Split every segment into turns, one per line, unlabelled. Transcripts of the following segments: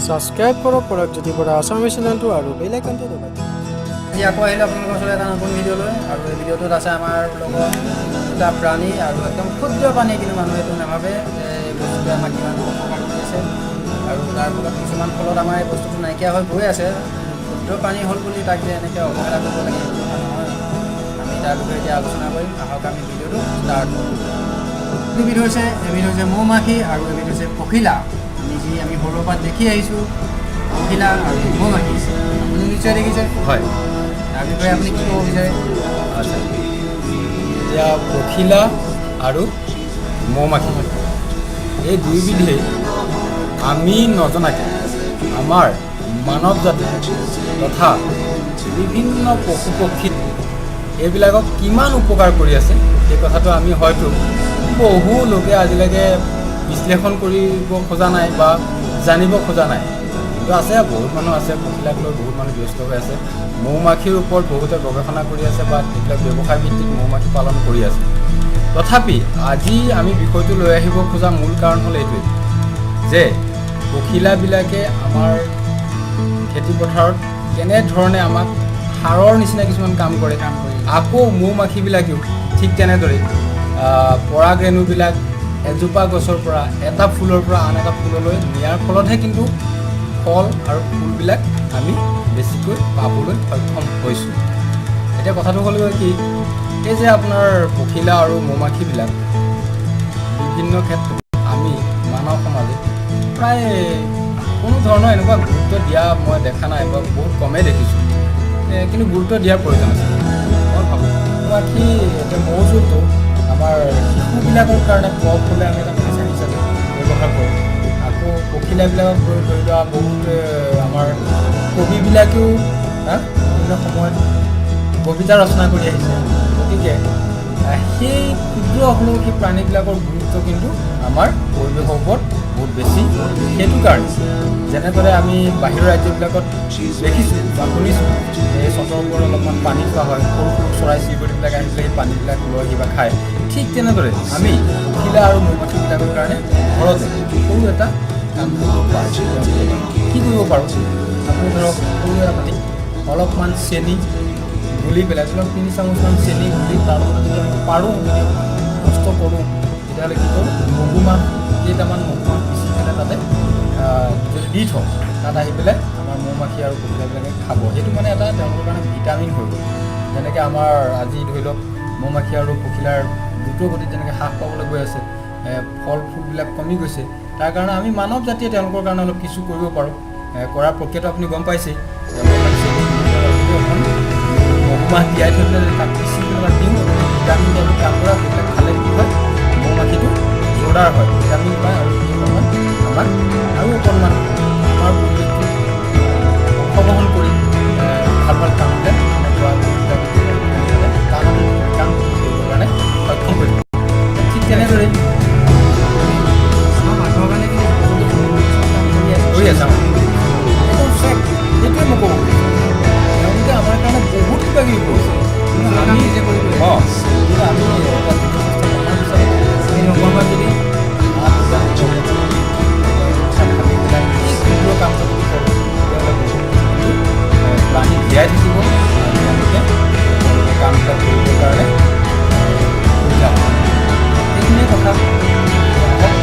Subscribe কৰক Paragjyoti Bora Assamese চেনেলটো আৰু বেল আইকনটো দবাই দিয়ক।
আজি আকৌ আহিলোঁ আপোনালোকৰ ওচৰলৈ এটা নতুন ভিডিঅ' লৈ। আৰু এই ভিডিঅ'টোত আছে আমাৰ লগত দুটা প্ৰাণী আৰু একদম ক্ষুদ্ৰ প্ৰাণী, কিন্তু মানুহে এইটো নাভাবে যে এই বস্তুটোৱে আমাক কিমান উপকাৰ কৰি আছে আৰু তাৰ ফলত কিছুমান ফলত আমাৰ এই বস্তুটো নাইকিয়া হৈ গৈ আছে। ক্ষুদ্ৰ প্ৰাণী হ'ল বুলি তাক যে এনেকৈ অৱহেলা কৰিব লাগে, সেইটো কথা নহয়। আমি তাৰ বিষয়ে এতিয়া আলোচনা কৰিম। আহক, আমি ভিডিঅ'টো ষ্টাৰ্ট কৰোঁ। এবিধ হৈছে মৌ মাখি আৰু এবিধ হৈছে পখিলা। আমি যি আমি সৰুৰ পৰা দেখি আহিছোঁ, পখিলা আৰু মৌ মাখি, আপুনি নিশ্চয় দেখিছে।
হয়।
তাৰ বিষয়ে আপুনি কি ক'ব বিচাৰে?
আচ্ছা, এতিয়া পখিলা আৰু মৌ মাখি এই দুয়োবিধেই আমি নজনাকৈ আমাৰ মানৱ জাতি তথা বিভিন্ন পশু পক্ষী এইবিলাকক কিমান উপকাৰ কৰি আছে, সেই কথাটো আমি হয়তো বহু লোকে আজিলৈকে বিশ্লেষণ কৰিব খোজা নাই বা জানিব খোজা নাই। কিন্তু আছে, বহুত মানুহ আছে, পখিলাক লৈ বহুত মানুহ ব্যস্ত হৈ আছে। মৌ মাখিৰ ওপৰত বহুতে গৱেষণা কৰি আছে বা এইবিলাক ব্যৱসায় ভিত্তিত মৌ মাখি পালন কৰি আছে। তথাপি আজি আমি বিষয়টো লৈ আহিব খোজা মূল কাৰণ হ'ল এইটোৱেই যে পখিলাবিলাকে আমাৰ খেতি পথাৰত কেনেধৰণে আমাক সাৰৰ নিচিনা কিছুমান কাম কৰে।
কাম কৰি
আকৌ মৌ মাখিবিলাকেও ঠিক তেনেদৰে পৰাগৰেণুবিলাক এজোপা গছৰ পৰা, এটা ফুলৰ পৰা আন এটা ফুললৈ নিয়াৰ ফলতহে কিন্তু ফল আৰু ফুলবিলাক আমি বেছিকৈ পাবলৈ সক্ষম হৈছোঁ। এতিয়া কথাটো হ'লগৈ কি, এই যে আপোনাৰ পখিলা আৰু মৌ মাখিবিলাক বিভিন্ন ক্ষেত্ৰত আমি মানৱ সমাজে প্ৰায় কোনো ধৰণৰ এনেকুৱা গুৰুত্ব দিয়া মই দেখা নাই বা বহুত কমেই দেখিছোঁ। কিন্তু গুৰুত্ব দিয়াৰ প্ৰয়োজন আছে, মই ভাবোঁ। মৌমাখি, এতিয়া মৌজোলটো আমাৰ শিশুবিলাকৰ কাৰণে কফ হ'লে আমি এটা মেডিচিন হিচাপে ব্যৱহাৰ কৰোঁ। আকৌ পখিলাবিলাকক ধৰি লোৱা বহুত আমাৰ কবিবিলাকেও বিভিন্ন সময়ত কবিতা ৰচনা কৰি আহিছে। গতিকে সেই ক্ষুদ্ৰ হ'লেও সেই প্ৰাণীবিলাকৰ গুৰুত্ব কিন্তু আমাৰ পৰিৱেশৰ ওপৰত বহুত বেছি। সেইটো কাৰণে যেনেদৰে আমি বাহিৰৰ ৰাজ্যবিলাকত দেখিছোঁ বা শুনিছোঁ, এই চটৰ ওপৰত অলপমান পানী থোৱা হয়, সৰু সৰু চৰাই চিৰিকটিবিলাক আহি পেলাই সেই পানীবিলাক লৈ কিবা খায়। ঠিক তেনেদৰে আমি পখিলা আৰু মৌ মাখিবিলাকৰ কাৰণে ঘৰতে সৰু এটা কাম কৰিব পাৰোঁ। কি কৰিব পাৰোঁ? আপুনি ধৰক সৰু এটা বাতিত অলপমান চেনি গুলি পেলাই, ধৰক 3 চামুচমান চেনি গুলি, তাৰ লগত যদি আমি পাৰোঁ, যদি কষ্ট কৰোঁ, তেতিয়াহ'লে কি কৰোঁ, মগুমাহ কেইটামান, মগুমাহ পিচি পেলাই তাতে যদি দি থওঁ, তাত আহি পেলাই আমাৰ মৌ মাখি আৰু পখিলাবিলাকে খাব। সেইটো মানে এটা তেওঁলোকৰ কাৰণে ভিটামিন হৈ গ'ল। যেনেকৈ আমাৰ আজি ধৰি লওক মৌ মাখি আৰু পখিলাৰ দ্ৰুত গতিত যেনেকৈ হ্ৰাস পাবলৈ গৈ আছে, ফল ফুলবিলাক কমি গৈছে, তাৰ কাৰণে আমি মানৱ জাতিয়ে তেওঁলোকৰ কাৰণে অলপ কিছু কৰিব পাৰোঁ। কৰাৰ প্ৰক্ৰিয়াটো আপুনি গম পাইছেই। অলপমান চেনি গুলি পেলাই যদি অকণ মগুমাহ তিয়াই থৈ পেলাই যদি তাক পিচি পেলাই তাত দিওঁ, ভিটামিন টাইপৰ কাম কৰা। সেইবিলাক খালে কি হয়, মৌ মাখিটো জোৰদাৰ হয়, ভিটামিন পায় আৰু সি অকণমান আমাক আৰু অকণমান আমাৰ পৰিৱেশটোত অংশগ্ৰহণ কৰি ভাল ভাল কামবিলাক মানে কৰা কাম কাম কৰিবৰ কাৰণে সক্ষম হৈ থাকে। ঠিক তেনেদৰেই
আমাৰ মানুহৰ কাৰণে কিন্তু জীৱ জন্তু কিছুমান কাম কৰি আছে।
কৰি আছে। অঁ, সেইটো ফেক্ট, সেইটোৱে মই ক'ব খুজিছোঁ। তেওঁলোকে আমাৰ কাৰণে বহুত কিবা কিবি কৰিছে, কিন্তু
কিছুমান কাম
আমি
নিজে কৰিব লাগে।
অঁ, কিন্তু আমি এটা ব্যৱস্থা নহাৰ পিছত আমি অকণমান যদি মা পূজা নকৰোঁ, কথা ভাবি পেলাই এই ক্ষুদ্ৰ কামটো যদি কৰোঁ, তেতিয়াহ'লে বহুত কিন্তু প্ৰাণী জীয়াই থাকিব আৰু তেওঁলোকে কামবিলাক কৰিবৰ কাৰণে সুবিধা হ'ব। সেইখিনিয়ে কথা। আহক,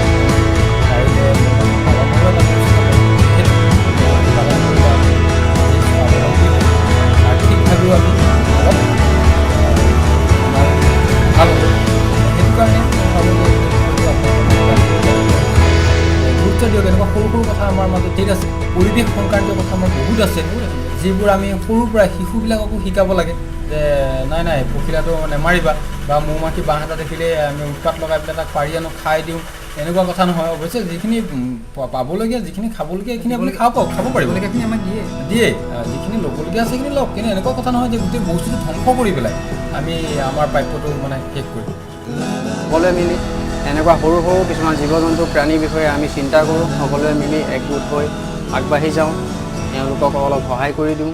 পাৰিলে মৌ মাখি পালনৰো এটা ব্যৱস্থা কৰোঁ। যিহেতু মৌ মাখি পালন কৰিলে আমি নিজে স্বাৱলম্বী হ'ম, আৰ্থিকভাৱেও আমি অলপ আমাৰ ভাল হ'ব। সেইটো কাৰণে মই ভাবোঁ যে এই বিষয়টো আপোনালোকে গুৰুত্ব দিয়ক। এনেকুৱা সৰু সৰু কথা আমাৰ মাজত ঠিক আছে, পৰিৱেশ সংক্ৰান্তীয় কথা আমাৰ বহুত আছে, যিবোৰ আমি সৰুৰ পৰা শিশুবিলাককো শিকাব লাগে যে নাই নাই, পখিলাটো নেমাৰিবা বা মৌ মাখি বাহ এটা দেখিলে আমি উৎপাত লগাই পেলাই তাক পাৰি আনো, খাই দিওঁ, এনেকুৱা কথা নহয়। অৱশ্যে যিখিনি পাবলগীয়া, যিখিনি খাবলগীয়া, সেইখিনি আপুনি খাব খাব পাৰিব।
দিবলগীয়াখিনি আমাক দিয়ে।
দিয়ে। যিখিনি ল'বলগীয়া আছে সেইখিনি লওক, কিন্তু এনেকুৱা কথা নহয় যে গোটেই বস্তুটো ধ্বংস কৰি পেলাই আমি আমাৰ প্ৰাপ্যটো মানে শেষ কৰিম।
সকলোৱে মিলি এনেকুৱা সৰু সৰু কিছুমান জীৱ জন্তু প্ৰাণীৰ বিষয়ে আমি চিন্তা কৰোঁ। সকলোৱে মিলি একগোট হৈ আগবাঢ়ি যাওঁ, তেওঁলোকক অলপ সহায় কৰি দিওঁ,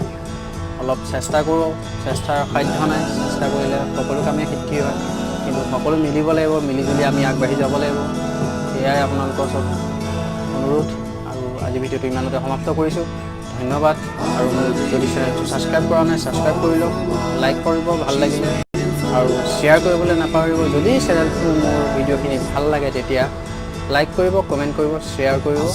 অলপ চেষ্টা কৰোঁ। চেষ্টাৰ সাধ্য নাই, চেষ্টা কৰিলে সকলো কামেই সিদ্ধি হয়। কিন্তু সকলো মিলিব লাগিব, মিলিজুলি আমি আগবাঢ়ি যাব লাগিব। সেয়াই আপোনালোকৰ ওচৰত অনুৰোধ আৰু আজি ভিডিঅ'টো ইমানতে সমাপ্ত কৰিছোঁ। ধন্যবাদ। আৰু মোৰ যদি চেনেলটো ছাবস্ক্ৰাইব কৰা নাই, ছাবস্ক্ৰাইব কৰি লওক, লাইক কৰিব ভাল লাগিলে আৰু শ্বেয়াৰ কৰিবলৈ নাপাহৰিব। যদি চেনেলটো মোৰ ভিডিঅ'খিনি ভাল লাগে, তেতিয়া লাইক কৰিব, কমেণ্ট কৰিব, শ্বেয়াৰ কৰিব।